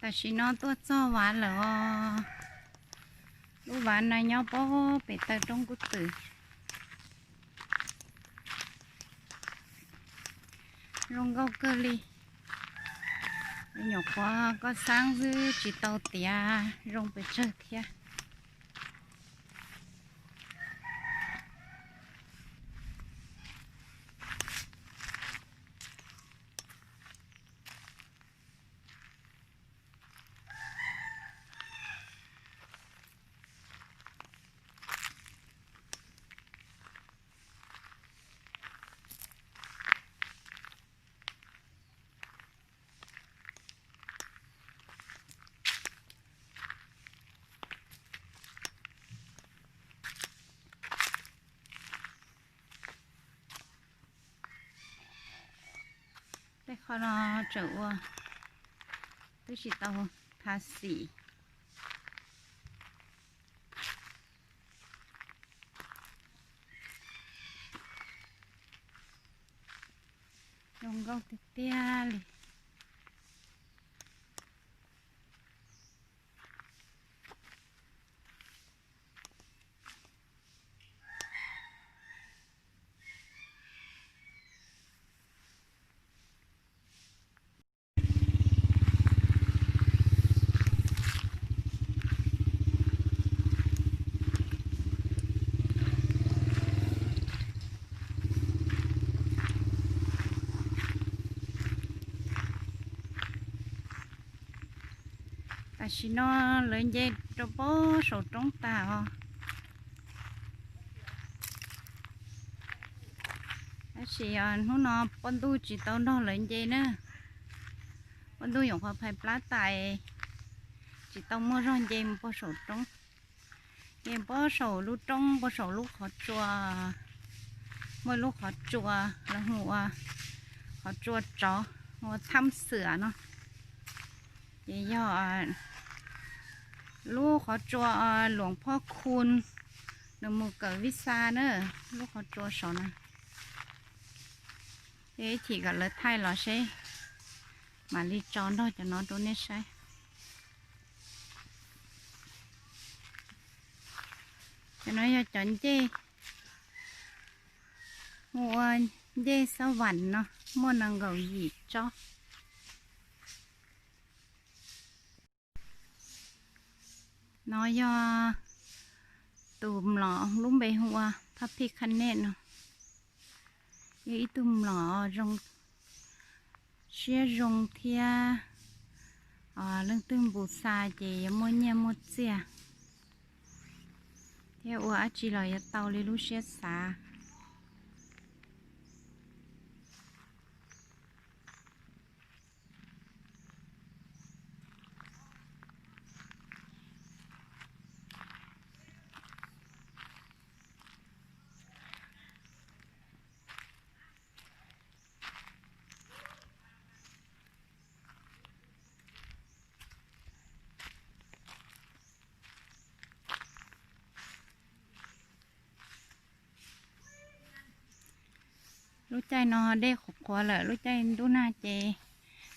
Tam sim no tuaj txog vaj lawm os. Lub vaj no nyob pem taw roob kub twm. Zoo nkauj kawg li. Nyuam qhuav koj xaab xwb tsis tau tiav zoo pes tsawg thiab. Tej qhov no tseem ua, twb tsis tau tha xim. Zoo nkauj tiag tiag li. Tam sim no lawv nce rau pem saum roob tag os. Tab sis hnub no poj ntuj tsis tau nrog lawv nce na. Poj ntuj nyuam qhuav phais plab tas, tsis tau muaj zog nce mus pem saum roob. Nce pem saum lub roob, pem saum lub qhov tsua, muaj lub qhov tsua, lawv hu ua qhov tsua tsov, hu ua Thab Xwm no. Ces yog lub qhov tsua Luam Phob Khu, nws mus kawm vij xa na, lub qhov tsua saum na. Ces ib chim kom lawv thaij los seb, mam li tso nrog cov no rau nej saib. Cov no yog cov ncej, hu ua ncej xab vam no, muaj nees nkaum yim tsob. No yog tus mlom lub npe hu ua Phab Phij Khab Neb no. Yog ib tug mlom zoo, siab zoo thiab, leej twg npus xa ces yuav muaj nyiaj muaj txiaj, thiab ua dab tsi los yuav tau li lub siab xav. Lub caij no dej qhuav qhuav lawm, lub caij ntuj nag ces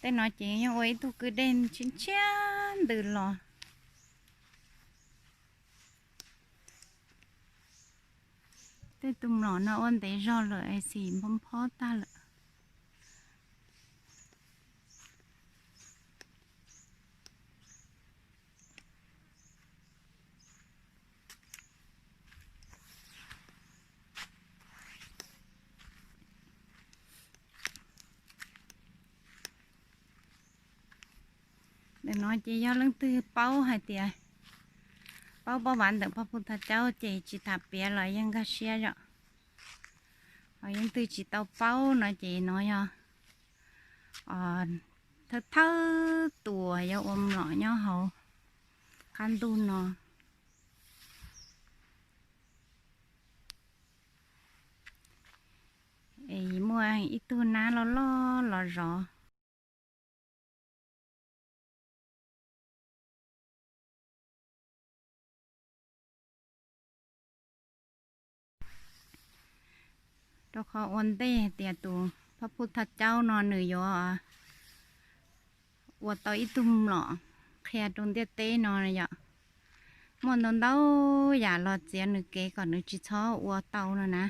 tej no ces yeej ua ib tug kwj dej ntshiab ntshiab ntws los. Tej tus mlom no ua ntev zog lawm es xim nphob nphob tag lawm. Ntawm no ces yog leej twg paub hais tias paub paj vav ntawm Phaj Phu Thaj Caub ces tsis tham piav los yeej nkag siab zom. Ho leej twg tsis tau paub no ces no yog thawj thawj tus yuav ua mlom nyob hauv qab ntuj no. Es muaj ib tug nab loj loj los zov. Rau qhov ua ntej hais tias tus Phaj Phu Thaj Caub no nws yuav ua tau ib tug mlom Qhia rau ntiaj teb no yom, muaj ntau ntau yam los txiav nws kev kom nws tsis txhob ua tau no na.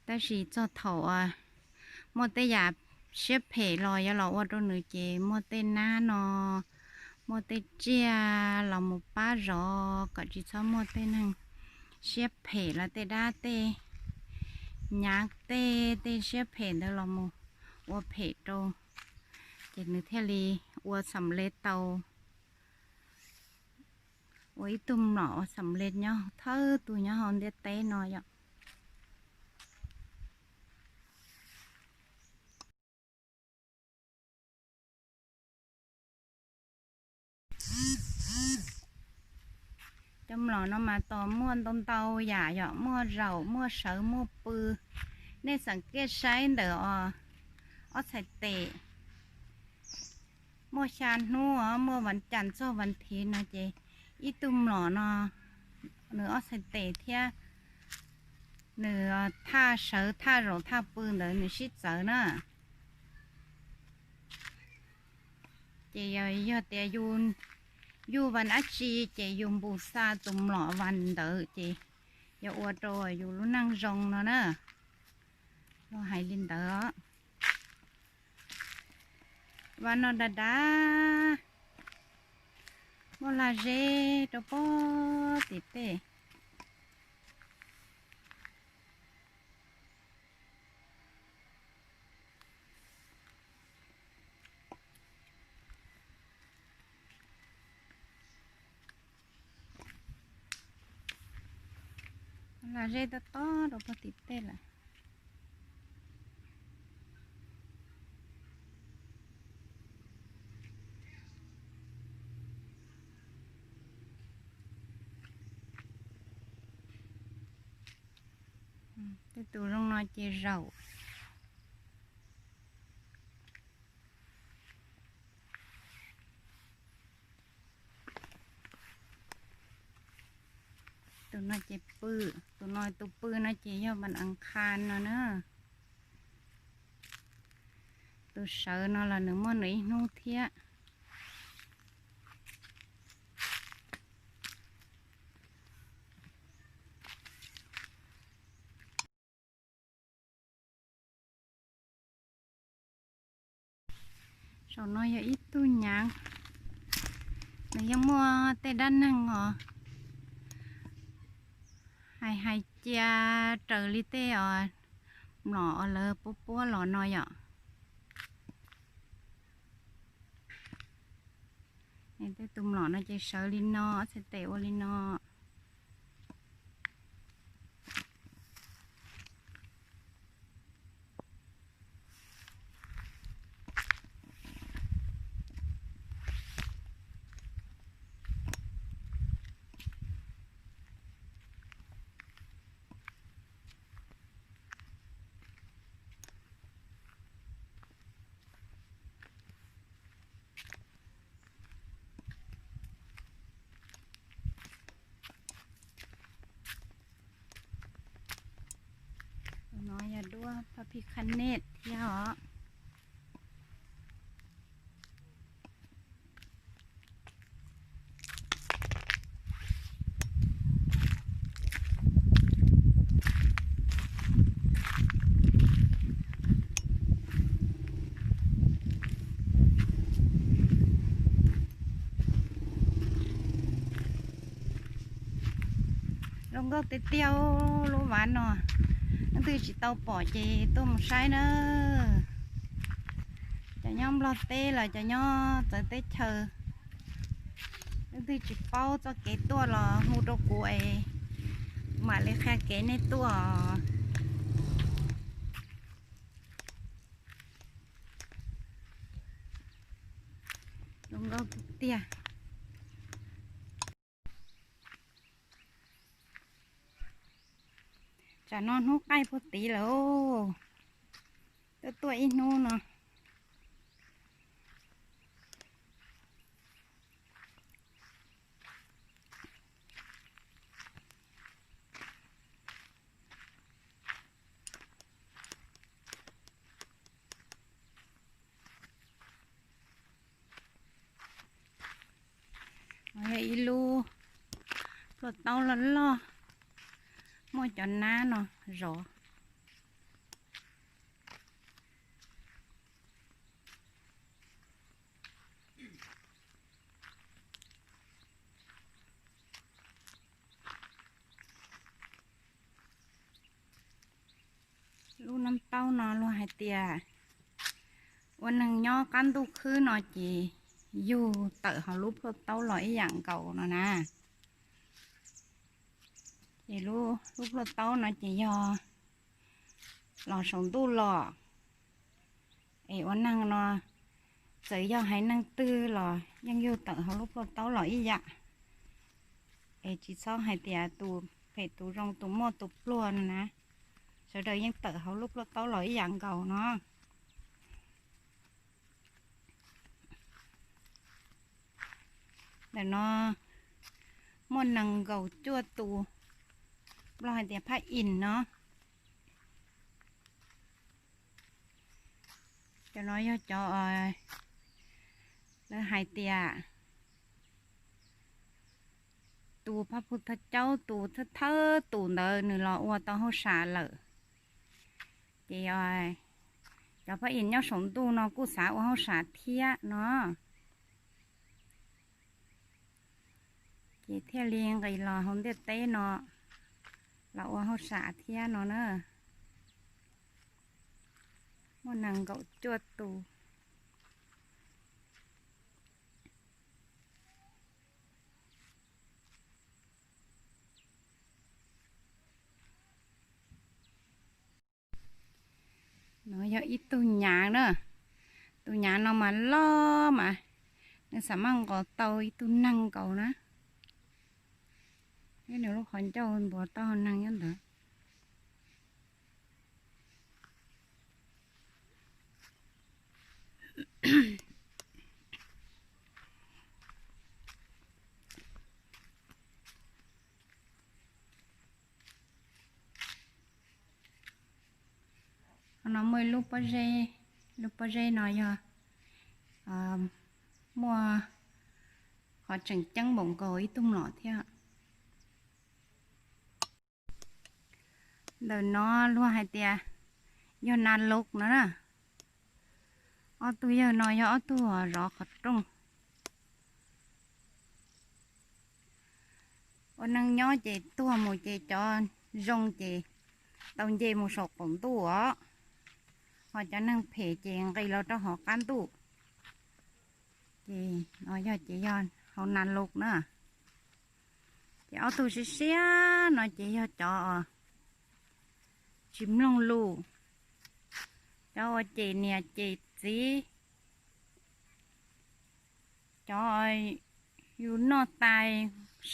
Tab sis txog thaum muaj tej yam siab phem los yuav los ua rau nws ces muaj tej nab no, muaj tej tsiaj los mus pab zov kom tsis txhob muaj tej neeg siab phem los tej dab tej nyav tej tej siab phem ntawd los mus ua phem rau, ces nws thiaj li ua xam lev tau, ua ib tug mlom ua xam lev nyob thawj tug nyob hauv ntiaj teb no yom. Cov mlom no mas tos muaj ntau ntau yam yom, muaj zaum, muaj sawv, muaj pw. Nej xeem kiaj saib ntawm ob txhais tes, muaj xya hnub, muaj vas cas txog vas thiv no ces ib tug mlom no nws ob txhais tes thiab nws thaj sawv thaj zaum thaj pw ntawd nws sib txawv na. Ces yog tias yus vas dab tsi ces yus npus xa tus mlom vas ntawd ces yog ua rau yus lub neej zoo no na. Luag hais li ntawd. Vas no dav dav, muaj lag zeb rau pog tim tej. Lag zeb tob tob rau pog tim tej lawm. Tej tus zoo no ces zaum. Tus no ces pw, tus no tus pw no ces yog vas as qha no na. Tus sawv no los nws muaj nws ib hnub thiab. Saum no yog ib tug nyav, nws yeej muaj tej dab neeg os, hais hais cia raws li tej os mlom os lawv puab puab los no yom. Tej tus mlom no ces sawv li no, ob txhais tes ua li no. Tus no yog duab pab phi kha nej thiab os. Zoo nkauj tiag tiag lub vas no, leej twg tsis tau pom ces tuaj mus saib na. Cov nyob Nplog teb los cov nyob txawv teb chaws, leej twg tsis paub txoj kev tuaj los hu rau kuv es kuv mam li qhia kev nej tuaj. Zoo nkauj tiag tiag. Tsam no hnub qaij puag tid lawm, tuaj tuaj ib hnub no. Ib lub plhuaj taub loj loj, muaj cov nab no zov. Lub nab taub no luag hais tias ua neeg nyob qab ntuj khwb no ces yug tawm hauv lub plhuaj taub los ib yam nkaus no na. Ces lub plhuaj taub no ces yog los saum ntuj los, es ua neeg no txawm yog haiv neeg twg los yeej yug tawm hauv lub plhuaj taub los ib yam. Es tsis txhob hais tias tus phem tus zoo tus muaj tus pluag no na, sawv daws yeej tawm hauv lub plhuaj taub los ib yam nkaus no. Ntawm no muaj nees nkaum cuaj tus, Nplog hais tias phab ib no. Cov no yog cov lawv hais tias tus Phaj Phuj Thaj Caub tus thawj thawj tus ntawd nws los ua tau hauj sam lawm, ces cov phab ib nyob saum ntuj no kuj xav ua hauj sam thiab no, ces thiaj li nqis los hauv ntiaj teb no los ua hauj sam thiab no na. Muaj nees nkaum cuaj tus. No yog ib tug nyav na, tus nyav no mas loj mas nws xav maj nqos tau ib tug neeg nkaus na. Nws lub qhov ncauj ntuav tau neeg nyob ntawd. Qhov no muaj ib lub pob zeb, lub pob zeb no yog muaj qhov tseem ceeb npaum nkaus ib tug mlom thiab. Ntawm no luag hais tias yog nas lus no na. Ob tug yawg no yog ob tug zov qhov rooj. Ua neeg nyob ces tuag mus ces cov zoo ces tau nce mus saum qaum ntuj os, ho cov neeg phem ces nqis los rau hauv qab ntuj. Ces no yog ces yog hauv nas lus na. Ces ob tug siab siab no ces yog cov tsis mloog lus, cov uas cem niam cem txiv, cov yus noj tas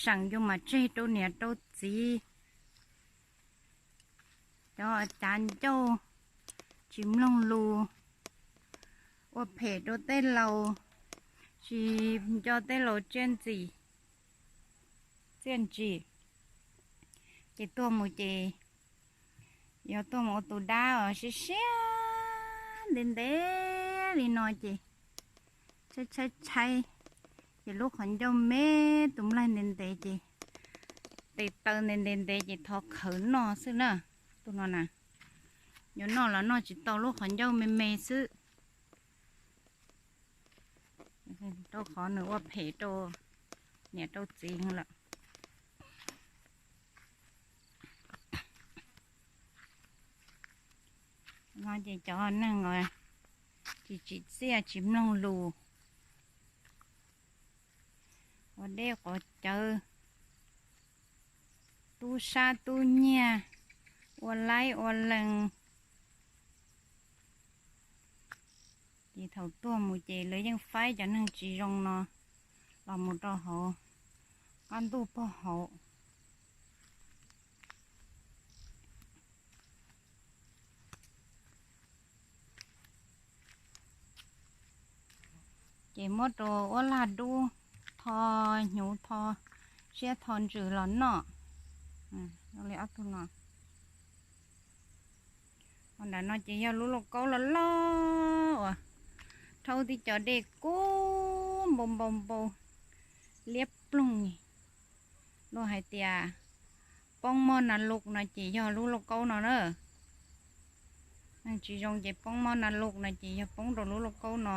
seem yus mam tseg rau niam rau txiv, cov cav ncauj, tsis mloog lus, ua phem rau tej laus, tsis nco tej laus txiaj ntsim, txiaj ntsim, ces tuag mus ces yuav tuag mus ua tus dab uas siab siab ntev ntev li no ces tshaib tshaib tshaib, ces lub qhov ncauj me tus nplaig ntev ntev ces tes taw ntev ntev ntev ces thov khawv noj xwb na. Tus no na, yuav noj los noj tsis tau, lub qhov ncauj me me xwb, rau qhov nws ua phem rau niam rau txiv lawm. No ces cov neeg tsis tsim txiaj tsis mloog lus, ua dej quav cawv, tub sab tub nyiag, ua laib ua lees. Ces thaum tuag mus ces lawv yeej faib cov neeg tsis zoo no los mus rau hauv qab ntuj pog hauv. Ces muab rau ua lag dub, tho hnyuv, tho siab, tho ntsws los noj. Li ob tug no. Ho nram no ces yog lub lauj kaub loj loj uas rhaub tib co dej kub npau npau npau, Liab ploog. Luag hais tias poob mob nas lus no ces yog lub lauj kaub no na. Neeg tsis zoo ces poob mob nas lus no ces yog poob rau lub lauj kaub no.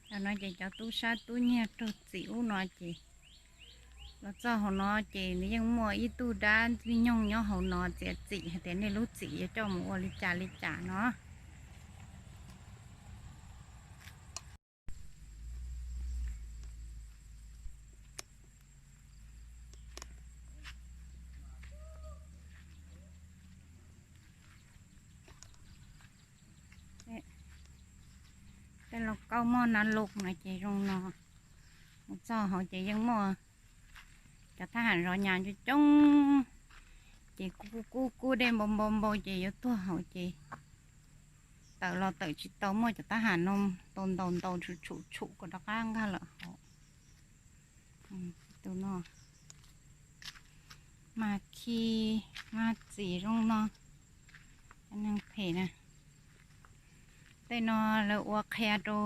Tam no ces cov tub sab tub nyiag raug txim ub no ces los txog hauv no ces nws yeej muaj ib tug dab ntxwg nyoog nyob hauv no txiav txim hais tias nej lub txim yuav coj mus ua li cas li cas no. Tej lauj kaub mob nas lus no ces zoo no. Mus txog hauv ces yeej muaj cov thab ham zov nyas coob coob, ces kub kub kub dej npau npau npau ces yuav tuag hauv ces tawm los tawm tsis tau, muaj cov thab ham no ntaus ntaus ntaus tshum tshum tshum kom rov qab nkag lawm hauv. Tus no mas khi mas txim zoo no, neeg phem na. Tej no lawv ua qhia rau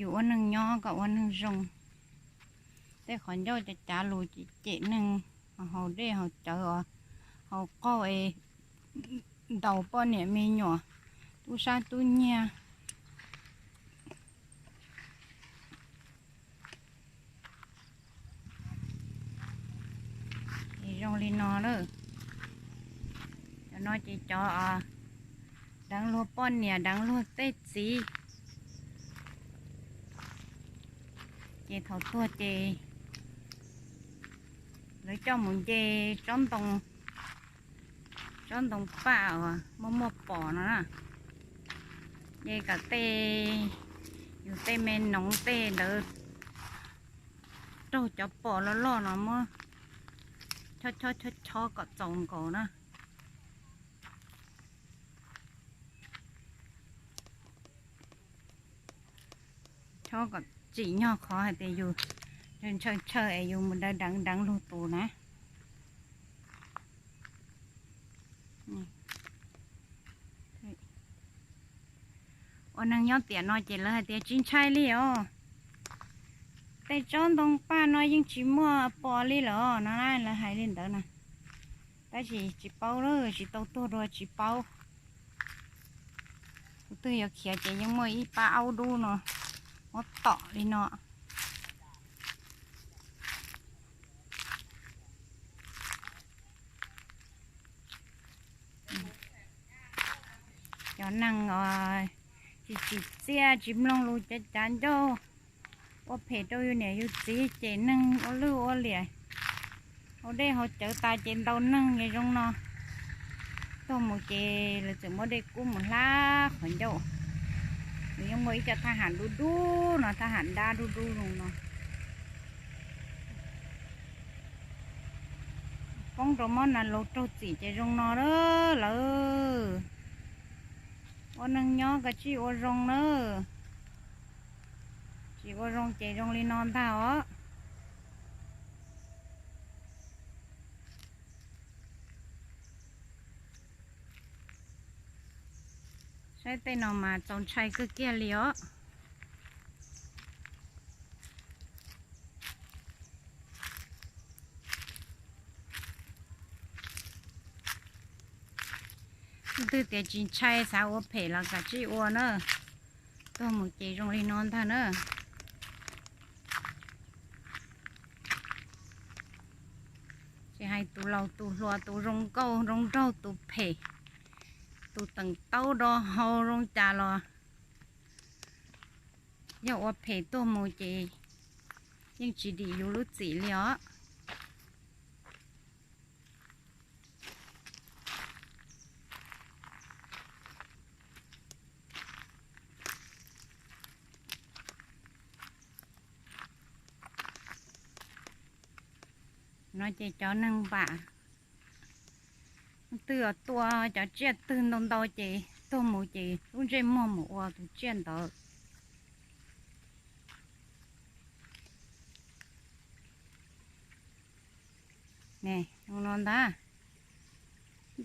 yus ua neeg nyob kom ua neeg zoo. Tej qhov ncauj cav cav lus ces cem neeg, haus dej haus cawv os, haus qaug es ntaus poj niam me nyuam, tub sab tub nyiag. Es zoo li no lawm. Cov no ces cov deev luag poj niam deev luag tej txiv, ces thaum tuag ces lawv coj mus nce tsob ntoo, tsob ntoo paj uas muaj muaj pos no na. Nce kom tej, yus tej me noov tej ntawd raug cov pos loj loj no muab chob chob chob chob kom txaus nkaus na. Chob kom tsim nyog qhov hais tias yus ntshaw ntshaw es yus mus deev deev luag tus na. Ua neeg nyob tiam no ces lawv hais tias tsis ntshai li os. Tej tsob ntoo paj no yeej tsis muaj pos li lawm no, lawv hais li ntawd na. Tab sis tsis paub lawm, tsis tau tuag dua tsis paub. Tus twg yuav khiav ces yeej muaj ib pab aub dub no muab tom li no. Cov neeg tsis tsim txiaj tsis mloog lus cav cav ncauj, ua phem rau yus niam yus txiv, cem neeg ua lwj ua liam, haus dej haus cawv tas ces ntaus neeg es zoo no. Tuag mus ces lawv txawm muab dej kub mus hlab qhov ncauj. Nws yeej muaj ib co thab ham dub dub no, thab ham dab dub dub zoo no. Poob rau mob nas lus raug txim ces zoo no lawm. Ua neeg nyob kav tsij ua zoo na. Tsis ua zoo ces zoo li no ntag os. Saib tej no mas txaus ntshai kawg kiag li os. Leej twg tias tsis ntshai xav ua phem los kav tsij ua na. Tuag mus ces zoo li no ntag na. Tsis hais tus laus tus hluas, tus zoo nkauj zoo nraug, tus phem, tus teem taub do hau zoo cas los yog ua phem tuag mus ces yeej tsis dim yus lub txim li os. No ces cov neeg npam twg tua cov tsiaj twg ntau ntau ces tuag mus ces lub ntsej muag mus ua tus tsiaj ntawd. Ne, no ntag.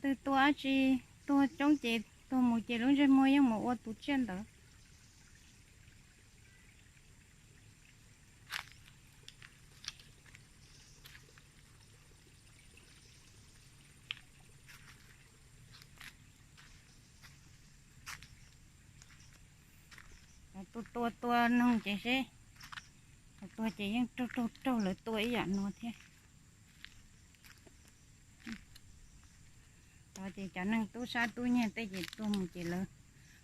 Twg tua dab tsi tuag coob ces tuag mus ces lub ntsej muag yeej mus ua tus tsiaj ntawd. Tua tua tua noog ces seb, tua ces yeej raug raug raug lawv tua ib yam no thiab. Tod ces cov neeg tub sab tub nyiag tej ces tuag mus ces lawv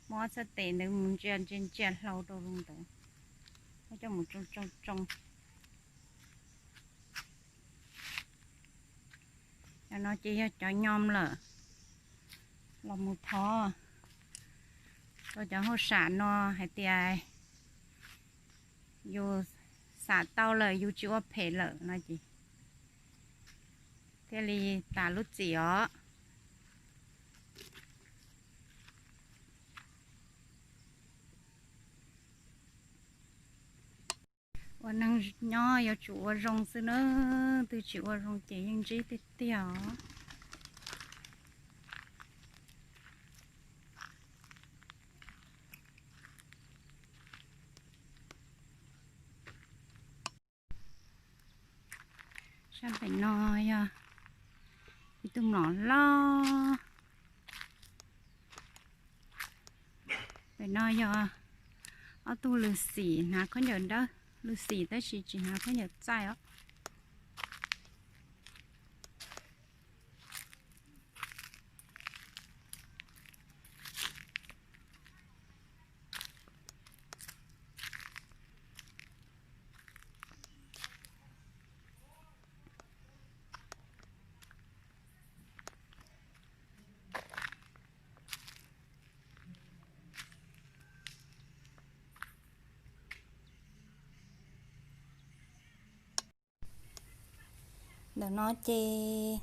muab ob txhab tes ntawd mus ntsia ntsia ntsia hlau rau zoo ntawd, muab coj mus tsoo tsoo tsoo. Cov no ces yog cov nyom lawm, los mus thov rau cov hauj sam no hais tias yus xam tau lawm yus tsis ua phem lawm no ces thiaj li tas lub txim os. Ua neeg nyob yuav tsum ua zoo xwb na, twb tsis ua zoo ces yeej ntsib tiag tiag os. Sab pem no yog ib tug mlom loj. Pem no yog ob tug lws xim hnav khaub ncaws dawb, lws xim tab sis tsis hnav khaub ncaws txaij os. Ntawm no ces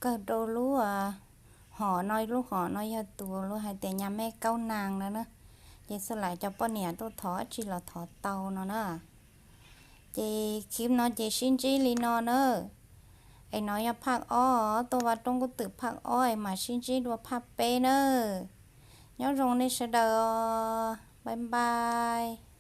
kawg rau lub hom no, lub hom no yog tus luag hais tias nyas mej kaub nas no na. Ces xwb lawm cov poj niam tuaj thov tsis los thov tau no na. Ces clip no ces sib ntsib li no na. Es no yog phaj ob, tuaj vaj roob kub twm phaj ob es mam sib ntsib dua phaj peb na. Nyob zoo nej sawv daws os, bye bye.